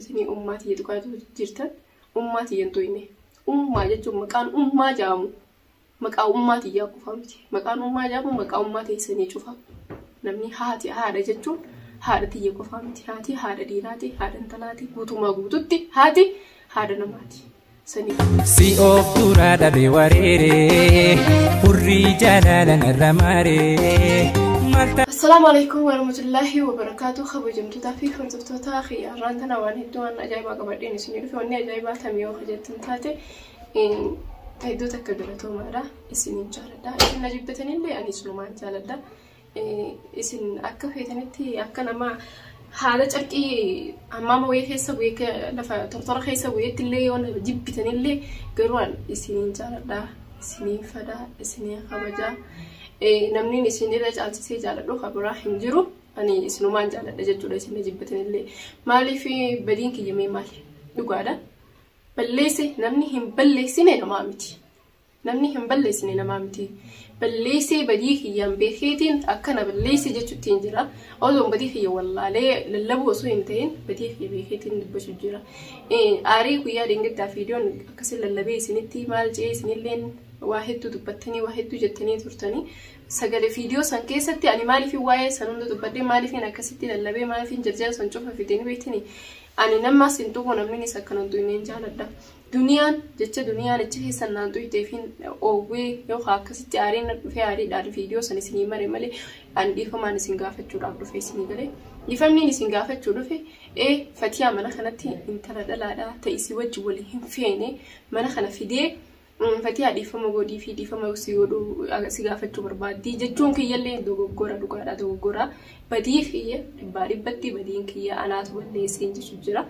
jibbitanii ummaa tiyya tuqaa jirtan ummaa tiyya hin tuyne. Ummaa jechuun maqaan ummaa jaamu maqaa ummaa tiyyaa qofa miti. Maqaan ummaa jaamu maqaa ummaa teessanii cufa. Namni haati haadha jechuun haadha tiyya qofaa miti. Haati haadha dhiiraati, haadha intalaati, guutumaa guututti haati haadha namaati. Sanii. Si of duraa dhabe wareere hurrii jaalala narra maaree. Assalaamu alaikum warahmatullaahi wabarakaatu. Kabajamtootaa fi hordoftoota xiyyaarraan tana waan hedduu waan ajaa'ibaa qabadheen isinii dhufe. Wanni ajaa'ibaa tamii yoo jettan taate hedduu takka galatoomaadha. Isiniin jaaladha. Isin na jibbitanillee ani isinumaan jaaladha. Isin akka feetanitti akka nama haala carqii hammaama wayii keessa bu'ee lafa tortora keessa bu'eetti illee yoo na jibbitanillee garuu ani isiniin jaaladha. Isiniin fada, isiniin kabajaa. Namni isin irra caalchisee jaaladhu kan biraa hin jiru. Ani isinumaan jaaladha jechuudha isin na jibbitanillee. Maaliif badiin kiyya mee maali? Dhugaadha. Balleesse namni hin balleessine namaa miti. Namni hin balleessine namaa miti. Balleessee badii kiyyaan beekeetiin akkana balleesse jechuutti hin jira. Osoon badii kiyya wallaalee lallabuu osoo hin ta'in badii kiyya beekeetiin dubbachuu jira. Aarii guyyaa deengiddaa viidiyoon akkasii lallabee isinitti maal je'ee isinilleen waa hedduu dubbattanii waa hedduu jettanii turtanii. Sagalee viidiyoo san keessatti ani maaliif waa'ee san hunda dubbadhee maaliifin akkasitti lallabee maaliifin jarjara san cufa fidanii beektanii ani namaas hin tuqu namnis akkana hin tuqne hin jaaladha. Duniyaan jecha duniyaan achi keessa naan tuqxeef hin oowwee yookaan akkasitti aariin na dhufee aariidhaan viidiyoo san isinii mare malee ani dhiifamaan isin gaafachuudhaaf dhufe isinii galee. Dhiifamni isin gaafachuu dhufe Fatiyaa mana kanatti intala dhalaadhaa ta'e si wajji walii hin feene mana kana fidee Fatiyaa dhiifama godhii fi dhiifama si godhuu si gaafachuu barbaaddii jechuun kiyyallee dogoggora dhugaadha dogoggora badii kiyya dhibbaa dhibbatti badiin kiyya anaatu balleesseen jechuu jira.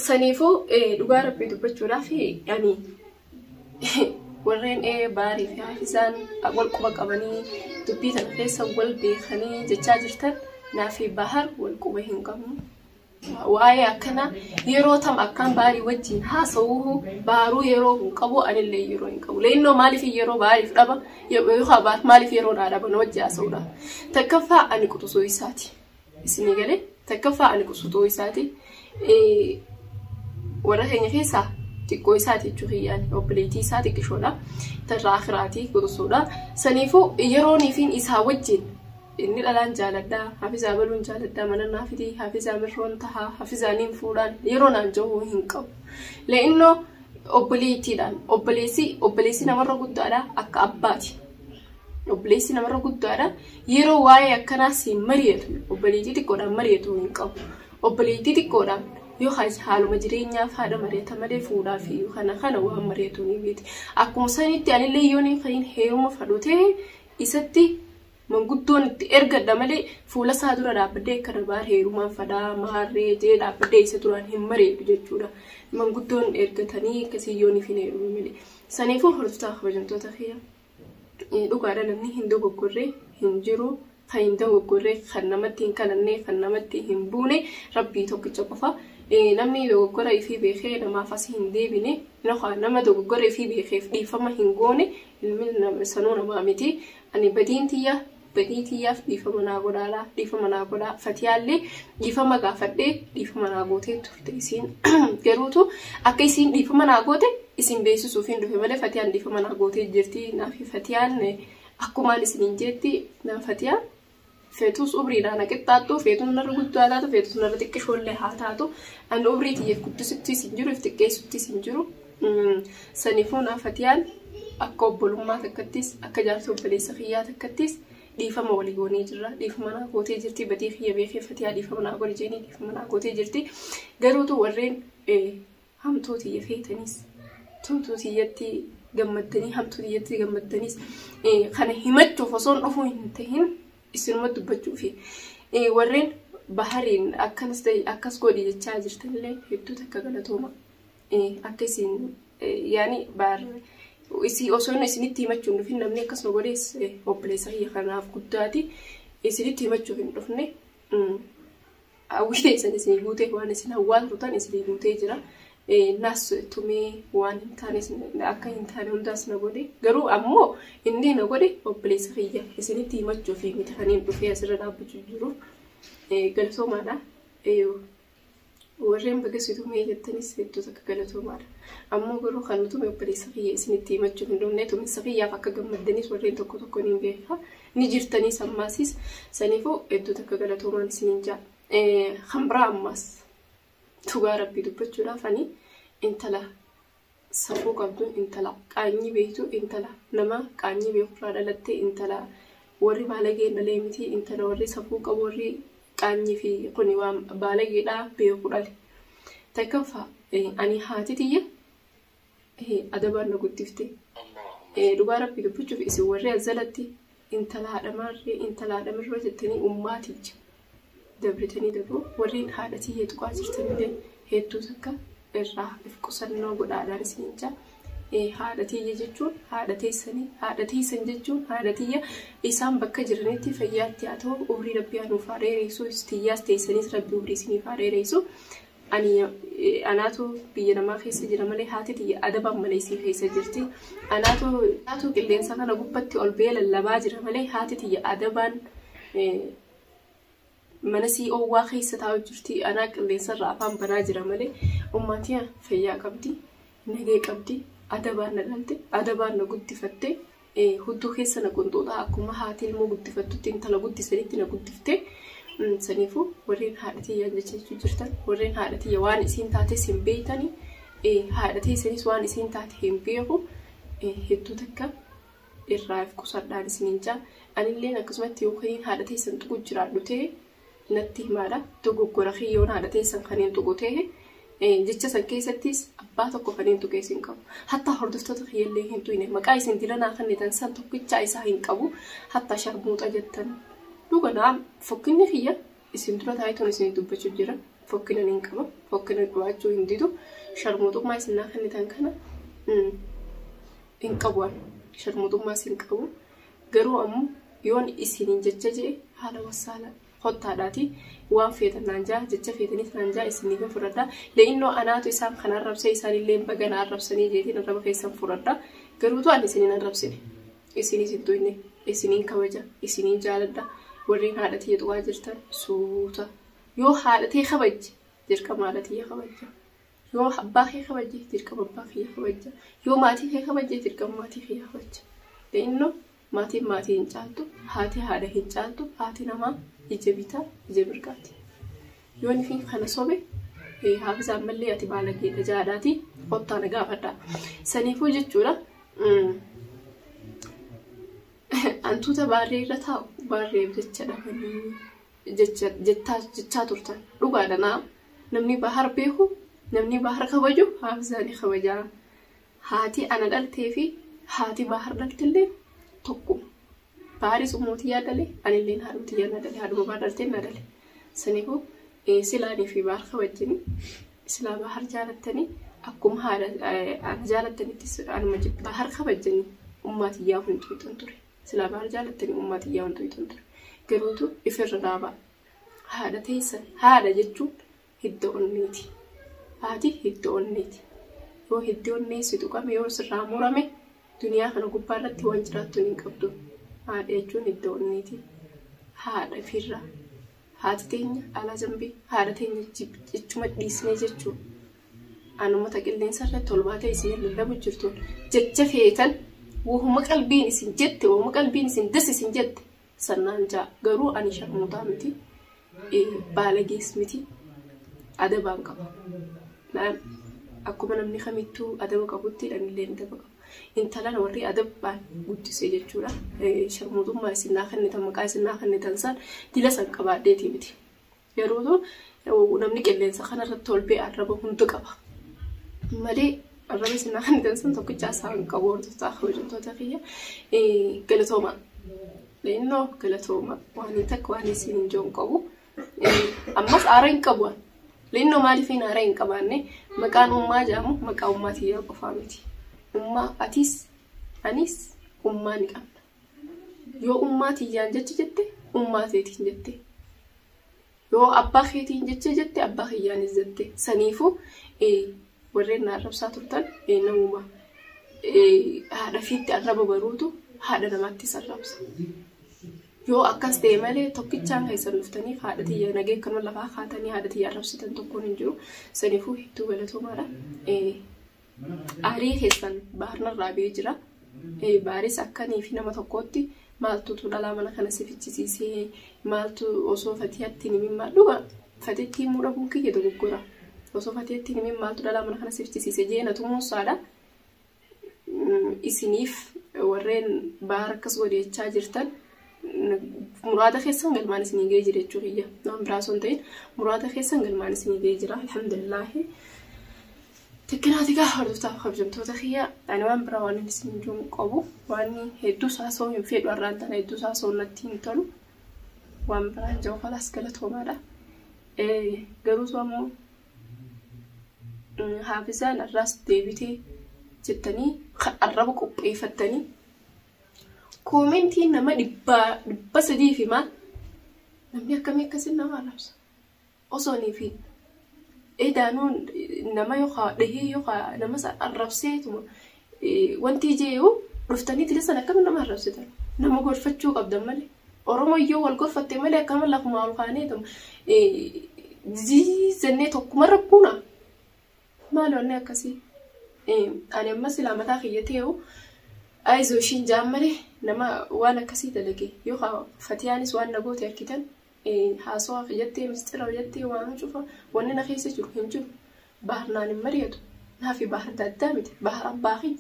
Saniifuu dhugaa rabbii dubbachuudhaaf ani warreen Baarii fi Hafizaan wal quba qabanii dubbii tana keessa wal beekanii jechaa jirtan naa fi Bahar wal quba hin qabnu. Waa'ee akkanaa yeroo tam akkaan Baarii wajjin haasa'uu Baaruu yeroo hin qabu anillee yeroo hin qabu. Leennoo maaliif yeroo Baariif dhaba yookaan Baar maaliif yeroo naa dhaba na wajji haasa'uudha. Takkaffaa ani quxisuu isaati. Isinii galee takkaffaa ani quxisuu isaati. Warra keenya keessaa xiqqoo isaati jechuu kiyyaan obboleettii isaa xiqqishoodha. Tarraa akiraatii quxisuudha. Saniifuu yerooniifiin isaa wajjin inni dhalaan jaaladhaa, Hafizaa baluun jaaladhaa, mana naa fidii, Hafizaa mirroon tahaa, Hafizaa niin fuudhaan yeroo naan jahuu hin qabu. Le'innoo obboleettiidhaan obboleessi obboleessi namarra guddaadha akka abbaati. Obboleessi namarra guddaadha yeroo waa'ee akkanaa siin mari'atu obboleettii xiqqoodhaan mari'atu hin qabu. Obboleettii xiqqoodhaan yoo haaluma jireenyaaf haadha mari'ata malee fuudhaa fi kana kana waan mari'atu ni beeti. Akkuma sanitti anillee yoon hin heeruma fadhu ta'e isatti manguddoon itti ergadha malee fuula isaa dura dhaabbadhee akka Baar heerumaan fadhaa maarree jee dhaabbadhee isa duraan hin mari'atu jechuudha. Manguddoon ergatanii akkasii yoon hin heerume malee. Saniifuu hordoftoota kabajamtoota kiyya. Dhugaadha namni hin dogoggorre hin jiru. Kan hin dogoggorre kan namatti hin kalanne kan namatti hin buune rabbii tokkicha qofa. Namni dogoggora ifii beekee namaaf asii hin deebine nama dogoggora ifii beekeef dhiifama hin goone ilmi sanuu namaa miti. Ani badiin tiyya badii tiyyaaf dhiifama naa godhaadha dhiifama naa godhaa. Fatiyaallee dhiifama gaafadhee dhiifama naa gootee turte isiin garuutu akka isiin dhiifama naa goote isin beeksisuuf hin dhufe malee Fatiyaan dhiifama naa gootee jirti. Naaf Fatiyaan akkumaan isiniin jetti naaf Fatiyaan feetus umriidhaan haa qixxaattu feetuun narra guddaa taatu feetus narra xiqqishoollee haa taatu ani umrii tiyyeef guddisuttis hin jiru if xiqqeessuttis hin jiru. Saniifuu naaf Fatiyaan akka obbolummaa takkattis akka jaarsa obboleessa kiyyaa takkattis dhiifama walii goonee jirra. Dhiifama naa gootee jirti. Badii kiyya beekee Fatiyaa dhiifama naa godhi jeenii dhiifama naa gootee jirti. Garuutu warreen hamtuu tiyya feetanis tumtuu tiyyatti gammaddanii hamtuu tiyyatti gammaddaniis kana himachuuf osoo hin dhufuu hin tahin isinuma dubbachuufi warreen Bahariin akkanas ta'e akkas godhi jechaa jirtanillee hedduu takka galatooma. Akka isin yaani baar isii osoo inni isinitti himachuun dhufin namni akkas nu godhees obboleessa kiyya kanaaf guddaati. Isinitti himachuuf hin dhufne. Hawwii teessan isinii guutee waan isin hawwaa turtan isinii guutee jira. Naas tumee waan hin taane akka hin taane hundaas na godhe. Garuu ammoo inni na godhe obboleessa kiyya isinitti himachuuf miti kan hin dhufee asirra dhaabbachuu jiru. Galatoomaadha. Warreen baga si tumee jettanis hedduu takka galatoomaadha. Ammoo garuu kan nu tume obboleessa kiyya isinitti himachuu hin dhumne tuminsa kiyyaaf akka gammaddanis warreen tokko tokko ni beeka. Ni jirtaniis ammaasis saniifuu hedduu takka galatoomaan isiniin jaa. Kan biraa ammaas dhugaa rabbii dubbachuudhaaf ani intala safuu qabdu intala qaanyii beektu intala nama qaanyii beekurraa dhalatte intala warri baalageen dhalee miti intala warri safuu qabu warri qaanyii fi kuni waan baalageedhaa beeku dhale. Takkaffaa ani haati tiyya adabaan na guddifte. Dhugaa rabbii dubbachuuf isin warri as jalatti intala haadha maarree intala haadha mirroo jettanii ummaaticha dabritanii dabru warreen haadha tiyya tuqaa jirtanillee hedduu takka irraa if qusannoo godhaadhaan isiniin jaa. Haadha tiyya jechuun haadha teessanii haadha teessan jechuun haadha tiyya isaan bakka jiranitti fayyaatti haa ta'u umrii rabbii haa nuuf haa dheeressu tiyyaas teessanis rabbii umrii isiniif haa dheeressu. Ani anaatu biyya namaa keessa jira malee haati tiyya adabaan malee isii keessa jirti. Anaatu qilleensa kana gubbatti ol ba'ee lallabaa jira malee haati tiyya adabaan mana sii oowwaa keessa taa'u jirti. Anaa qilleensarra afaan banaa jira malee ummatiya fayyaa qabdi, nagee qabdi, adabaan na dhalte, adabaan na guddifatte, hudduu keessa na qunxuuxaa akkuma haati ilmoo guddifattutti intala guddisanitti na guddifte. Saniifuu warreen haadha tiyyaan jechuu jirtan warreen haadha tiyya waan isiin taates hin beektani haadha teessanis waan isiin taate hin beeku hedduu takka irraa if qusadhaan isiniin jaa. Anilleen akkasumatti yookiin haadha teessan tuqu jiraadhu ta'e natti himaadha. Dogoggora kiyyoon haadha teessan kan hin tuqu ta'e jecha san keessattis abbaa tokko kan hin tuqe isin qabu. Hatta hordoftoota kiyyallee hin tuqne maqaa isin dilanaa kennitan san tokkichaa isaa hin qabu. Hatta sharmuuxa jettan. Dhuganaa fokkinni kiyya isin dura taa'ee isin dubbachuu jira. Fokkina hin qaba. Fokkina qabaachuu hin didu. Sharmuuxummaa isin naa kennitan kana hin qabu. Sharmuuxummaa isin qabu. Garuu ammoo yoon isiniin jecha jee haala wasaala hottaadhaati waan feetan naan jaa jecha feetanis naan jaa isiniif fudhadha. Le'innoo anaatu isaan kan arrabsee isaanillee bagana arrabsanii jeetiin arraba keessan fudhadha. Garuutu ani isiniin arrabsine. Isinis hin tuqne. Isiniin kabaja. Isiniin jaaladha. Warreen haadha tiyya tuqaa jirtan suuta. Yoo haadha tee kabajje dirqama haadha tiyya kabajja. Yoo abbaa kee kabajje dirqama abbaa kiyya kabajja. Yoo maatii kee kabajje dirqama maatii kiyya kabajja. Le'innoo maatiin maatii hin caaltu, haati haadha hin caaltu, haati namaa ija bitaa ija mirgaati. Yoo inni kana sobe haafisa ammallee ati baalageedha jaadhaati kottaa na gaafadha. Saniifuu jechuudha. Antuuta baarree irra taa'u baarreef jecha dhabanii jechaa turtan. Dhugaadha naa namni bahar beeku namni bahar kabaju haafisaan ni kabajaa. Haati ana dhaltee fi haati bahar dhaltillee tokkuma. Baharis ummootii yaadale anilleen haadhumti yaadale haadhuma bahar dhaltee na dhale. Saniifuu silaanii fi bahar kabajjanii silaa bahar jaalattanii akkuma haadha ana jaalattanitti anuma bahar kabajjanii ummaatii yaa hin tuqxan ture. Silaa bahar jaalattanii ummaatii yaa hin tuqxan ture. Garuutu ifirra dhaabaa. Haadha teessan haadha jechuun hidda onneeti. Haati hidda onneeti. Yoo hiddi onnee si tuqame yoo sirraa murame duniyaa kana gubbaa irratti waan jiraattu hin qabdu. Haadha jechuun hidda onneeti. Haadha ifirra. Haati teenya alaa zambii haadha teenya jechuma dhiisnee jechuudha. Anuma qilleensa irratti ol baatee isin lallabu jirtuun jecha feetan wahuma qalbiin isin jette wahuma qalbiin isin das isin jette sannaan jaa garuu ani sharmuutaa miti baalagees miti adabaan qaba. Akkuma namni kamittuu adaba qabutti anillee adaba qaba. Intalan warri adabaan guddise jechuudha. Sharmuutummaa isin naa kennitan maqaa isin naa kennitan san dila san qabaadheeti miti. Yeroo namni qilleensa kanarratti ol ba'e arraba hunda qaba. Malee arraba isin naa kennitan san tokkicha isaan qabu hordoftoota kabajamtoota kiyya galatooma. Leennoo galatooma waan takka waan isin hin joon qabu. Ammas aara hin qabu. Leennoo maaliif aara hin qabaanne maqaan ummaa jedhamu maqaa ummaa tiyyaa qofaa miti. Ummaa atis anis ummaa ni qabna. Yoo ummaa tiyyaan jecha jette ummaa teetiin jette. Yoo abbaa keetiin jecha jette abbaa kiyyaanis jette. Saniifuu warreen na arrabsaa turtan namuma haadha fiitti arraba baruutu haadha namaattis arrabsa. Yoo akkas ta'e malee tokkichaan keessan dhuftanii haadha tiyya nagee akkanuma lafaa kaatanii haadha tiyya arrabsitan tokkoon hin jiru. Saniifuu hedduu galatoomaadha. Aarii keessan baarnarraa ba'ee jira. Baaris akkanii fi nama tokkootti maaltutu dhalaa mana kana si fichisiisee maaltu osoo fatiyatti ni mimmaa dhuga fatitti himuu dhabuun kiyya dogoggora. Osoo fatitti ni maaltu dhalaa mana kana si fichisiisee jeena tumuunsaadha. Isiniif warreen baar akkas godhechaa jirtan muraada keessan galmaan isinii ga'ee jira jechuu kiyya. Waan biraa osoo hin ta'in muraada keessan galmaan isinii ga'ee jira. Alhamdulillaahi. Tekkinaati gaa hordoftaaf kabajamtoota kiyya ani waan biraa waan inni isin jiru qabu waan hedduu saasoo hin fedhu har'aan tana hedduu saasoo natti hin tolu waan biraan jiru kalaas galatoomaadha. Garuu ammoo haafizaan har'aas deebitee jettanii arraba qopheeffattanii koomentii nama 300 fi maal namni akkamii akkasiin nama arrabsa osoo nii fi edaanuun nama yookaan dhahee yookaan nama arrabseetuma wanti jeeyu dhuftanii tilisan akkamiin nama arrabsitan nama gorfachuu qabdan malee Oromoo yoo wal gorfatte malee akkama lafuma ol kaaneetuma ziizannee tokkuma rakkuuna maal wanni akkasii ani amma silaa mataa kiyya ta'u ayizoo ishiin jaan malee nama waan akkasii dalage yookaan fatiyaanis waan na goote argitan haasawaa jettee mistira jettee waan cufa wanni na keessa jiru hin jiru baharnaan hin mari'atu naafi bahar adda miti bahar abbaa kiyya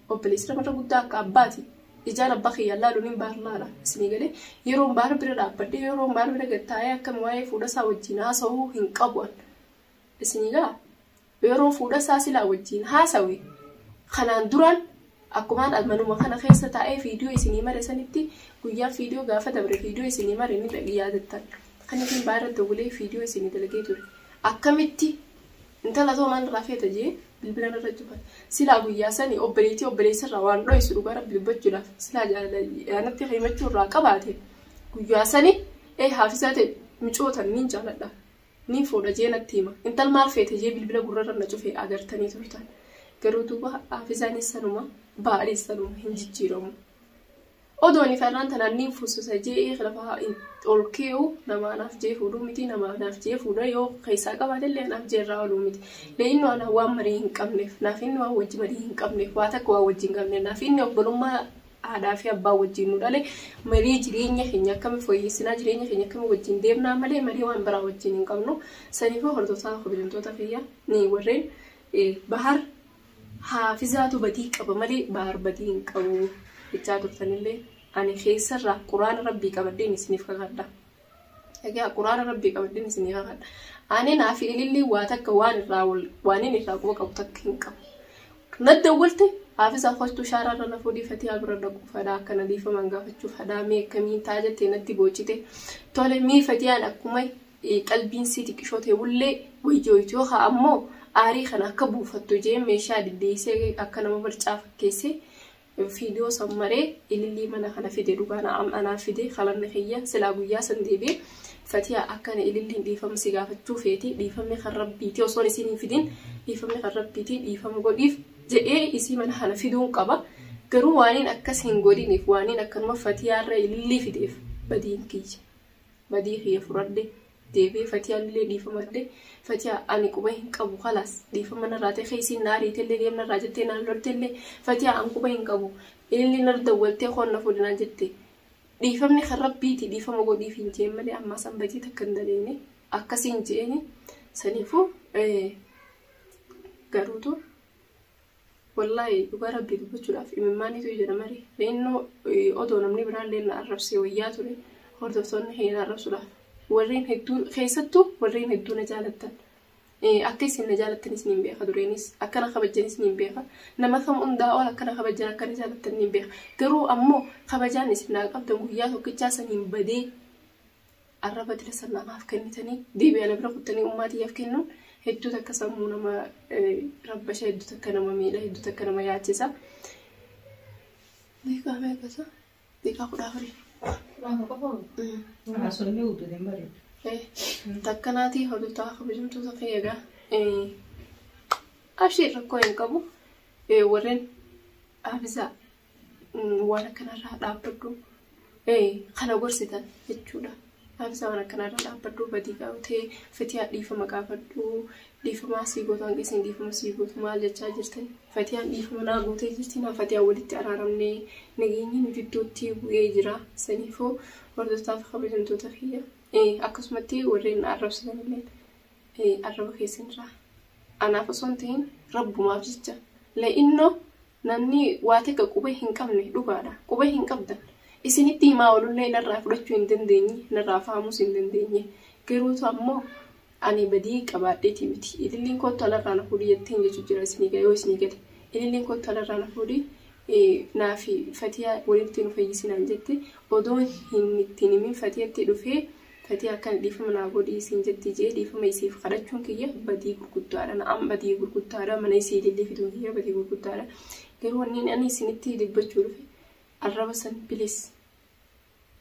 obboleessi namarra guddaa akka abbaati ijaan abbaa kiyya laaluun hin bahar laala isinii galee yeroon bahar bira dhaabbadhee yeroon bahar bira gad taa'ee akkam waa'ee fuudha isaa wajjin haasawuu hin qabu isinii gala yeroo fuudha isaa silaa wajjin haasawe kanaan duraan akkumaan manuma kana keessa taa'ee viidiyoo isinii mare sanitti guyyaan viidiyoo gaafa dabre viidiyoo isinii mare ni yaadattan. Kan ittiin baay'ee dawwalee viidiyoo isinii dalagee ture. Akkamitti intala too maal irraa feeta jee bilbila irra cufan. Silaa guyyaa sanii obboleettii obboleessarraa waan dho'isu dhugaa rabbi dubbachuudhaaf silaa jaalalatti himachuu irraa qabaate guyyaa sanii haafisaa ta'e micootan niin jaaladha. Niin fuudha jee natti hima. Intal maal feete jee bilbila gurrarra na cufee agartanii turtan. Garuu duuba haafisaanis sanuma baadhis sanuma hin jijjiiramu. Odoon ifannaan tanaan niin fuususa jee lafa ol kee'u nama anaaf jee fuudhuu miti nama anaaf jee fuudha yoo keessaa qabaatellee anaaf jee irraa ooluu miti. Leeyinnoo anaa waan marii hin qabneef naaf inni waan wajji marii hin qabneef waa takka waan wajji hin qabneef naaf inni obbolummaa haadhaa fi abbaa wajjin nu dhale marii jireenya keenya akkami fooyyessinaa jireenya keenya akkami wajjin deemnaa malee marii waan biraa wajjin hin qabnu. Saniifuu hordoftoota kabajamtoota kiyya ni warreen bahar haafizaatu badii qaba malee bahar badii hin qabu jechaa turtanillee ani keessarraa quraana rabbii qabadheen isiniif kakadha. Egaa quraana rabbii qabadheen isiniif kakadha. Ani naaf ilillee waa takka waan irraa waan inni irraa quba qabu takka hin qabu. Nadda walti haafizaa kostuu shaaraarra na fuudhii fatihaa bira dhaquu fadhaa akkana dhiifaman gaafachuuf fadhaa mee akkamiin taa jettee natti boocite. Tole mii fatiyaan akkuma qalbiin sii xiqqishoo ta'e bullee wayyooytu yookaan ammoo aarii kana akka buufattu jee meeshaa diddeessee akka nama barcaa fakkeessee viidiyoo san maree ilillii mana kana fide dhugaan anaa fide kalanna kiyya silaa guyyaa san deebi'ee fatiyaa akkana ililliin dhiifama si gaafachuu feeti dhiifamni kan rabbiiti osoo isin hin fidin dhiifamni kan rabbiiti dhiifama godhiif jedhee isii mana kana fiduun qaba. Garuu waaniin akkas hin godhiniif waaniin akkanuma fatiyaarra ilillii fideef badiin kiyya. Badii kiyya fudhadhe deebi'ee fatiyaan illee dhiifamadhe fatiyaa ani quba hin qabu kalaas dhiifama narraa ta'e keessiin na ariitellee deemna irraa jettee naan loltellee fatiyaa an quba hin qabu ililli nar dawwaltee hoonna fuudhinaan jette dhiifamni kan rabbiiti dhiifama godhiif hin jeen malee ammaa san badii takka hin daleene akkasiin jeeni saniifuu garuutu wallaahi dhugaa rabbii dubbachuudhaaf imimmaanitu jedha malee leennoo odoo namni biraallee na arrabsee wayyaa ture hordoftoonni keenya arrabsuudhaaf warreen hedduu keessattuu warreen hedduu na jaalattan akka isin na jaalattanis ni beeka dureenis akkana kabajanis ni beeka nama kam hundaa ol akkana kabajan akkana jaalattan ni beeka garuu ammoo kabajaan isin naa qabdan guyyaa tokkichaa saniin badee arraba dila san namaaf kennitanii deebi'ana bira kuttanii ummaatiyyaaf kennuun hedduu takka sammuu nama rabbasha hedduu takka nama miidha hedduu takka nama yaachisa. Deeqaa meeqasa? Deeqaa 14. Haasofni guutuutiin bareedu. Takkanaatii hordoftoota kabajamtoota kiyya abshii rakkoo hin qabu warreen haafisaa waan akkanarraa dhaabbadhu Kana gorsitan jechuudha. Hafizaa waan akkanarra dhaabbadhu badii qabatee Fatiyaa dhiifama gaafadhu dhiifama sii gootu hanga isin dhiifama sii gootu maal jechaa jirtan. Fatiyaan dhiifama naa gootee jirti naa Fatiyaan walitti araaramnee nageenyi nu jidduutti bu'ee jira. Saniifuu hordoftoota fi kabajamtoota kiyya akkasumatti warreen arrabsitan illee arraba keessanirraa anaaf osoo hin ta'in rabbumaaf jecha la'innoo namni waa takka qubee hin qabne dhugaadha qubee hin qabdan. Isinitti himaa oolullee narraa fudhachuu hin dandeenye narraa faamuus hin dandeenye garuutu ammoo ani badii qabaadheeti miti ililliin kottu alarraa na fuudhi jetteen jechuu jira isinii gale yoo isinii gale ililliin kottu alarraa na fuudhi naafi Fatiyaa walitti nu fayyisinaan jette odoo hin ittiin himin Fatiyatti dhufee Fatiyaa akkana dhiifama naa godhi isin jetti jee dhiifama isiif kadhachuun kiyya badii gurguddaadha na'am badii gurguddaadha mana isii ilillii fiduun kiyya badii gurguddaadha garuu wanni ani isinitti dubbachuu dhufe arraba san bilis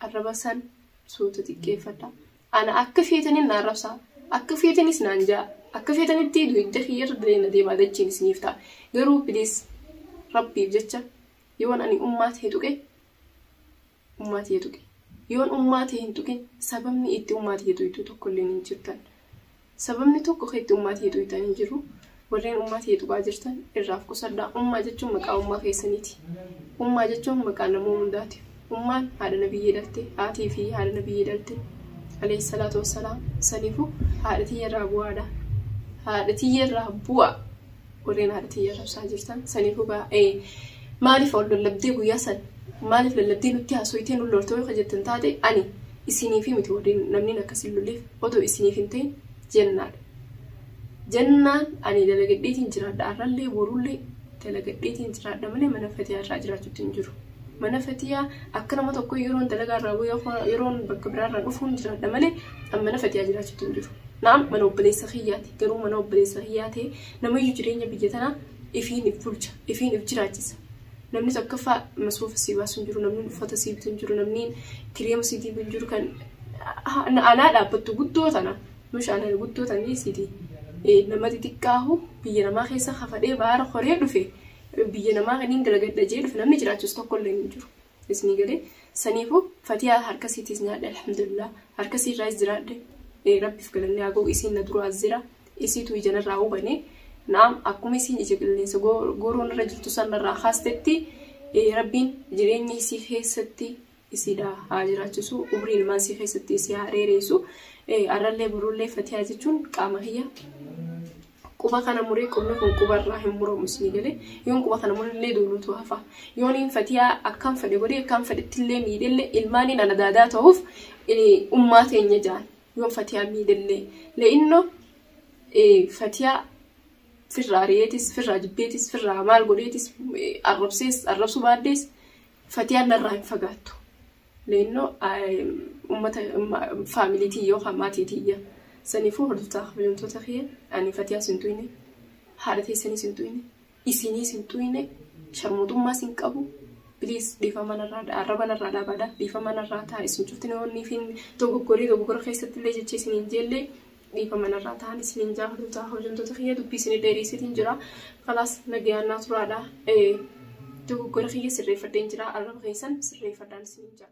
arraba san suuta xiqqeeffadha. Ana akka feetaniin na arrabsaa akka feetanis naan ja'a akka feetanitti dugda kiyyarra deema deemaa dachiin isiniif ta'a garuu bilis rabbiif jecha yoon ani ummaa ta'e tuqe ummaa ta'e tuqe yoon ummaa ta'e hin tuqin sababni itti ummaa ta'e tuqxu tokkollee hin jirtan sababni tokko kan itti ummaa ta'e tuqxan hin jiru warreen ummaa ta'e tuqaa jirtan irraaf qusadhaa ummaa jechuun maqaa ummaa keessaniiti ummaa jechuun maqaa nama hundaati ummaan haadha nabiyyee dhalte haatii fi haadha nabiyyee dhalte alayhi salaatu wassalaam saniifuu haadha tiyyarraa bu'aadha haadha tiyyarraa bu'a warreen haadha tiyya arrabsaa jirtan saniifuu maaliif ol lallabdee guyyaa san maaliif lallabdee nutti haasofitee nu loltee yoo jettan taate ani isiniif miti warreen namni akkasiin lolleef otoo isiniif hin ta'in jennaadha. Jennaan ani dalagadheetiin jiraadha arrallee borullee dalagadheetiin jiraadha malee mana Fatiyaa irraa jiraachuutti hin jiru. Mana Fatiyaa akka nama tokko yeroon dalagaa irraa bu'ee yeroon bakka biraa irraa dhufuun jiraadha malee mana Fatiyaa jiraachuutti hin jiru. Naam mana obboleessa kiyyaati garuu mana obboleessa kiyyaa ta'e namayyuu jireenya biyya tanaa ifiin if bulcha ifiin if jiraachisa. Namni tokkoffaa masoofa sii baasu hin jiru namni uffata sii bitu hin jiru namni kireema sii dibu hin jiru kan anaa dhaabbattu guddoo tana nush anaa guddoo tana siiti. Nama xixiqqaahu biyya namaa keessa hafadhee baara horee dhufe biyya namaa kanneen dalagadha jee dhufe namni jiraachisu tokkollee hin jiru. Isinii galee saniifuu Fatiyaa harka isiitiis nyaadhe alhamdulillah harka isiirraas jiraadhe rabbiif galannee haa ga'u isiin na duraa jira isiitu ija narraa hubane naam akkuma isiin ija qilleensa gooroon irra jirtu sanarraa kaastetti rabbiin jireenya isii keessatti isiidha haa jiraachisu umrii ilmaan isii keessatti isii haa dheeressu arrallee borullee Fatiyaa jechuun qaama kiyya quba kana muree qubni kun qubarraa hin muramu isinii galee yoon quba kana murellee duuluutu hafa yooniin Fatiyaa akkam fedhe godhee akkam fedhettillee miidhellee ilmaaniin ana daadaa ta'uuf ummaa teenya jaan yoon Fatiyaa miidhellee le'innoo Fatiyaa firraa ari'eetis firraa jibbeetis firraa maal godheetis arrabsees arrabsuu baaddees Fatiyaan narraa hin fagaattu le'innoo uummata faamiliitii yookaan maatiitiyya. Saniifuu hordoftoota kabajamtoota kiyya ani Fatiyaas hin tuyne haadha teessaniis hin tuyne isiniis hin tuyne sharmuutummaas hin qabu biliis dhiifama narraa arraba narraa dhaabaadha dhiifama narraa ta'a isin cuftin yoonni fi dogoggorii dogoggora keessatti illee jecha isiniin jeellee dhiifama narraa ta'an isiniin jaa hordoftoota kabajamtoota kiyya dubbii isinii dheeressitiin jira kalaas nagayaan naa turaadha dogoggora kiyya sirreeffadheen jira arraba keessan sirreeffadhaan isiniin jaa.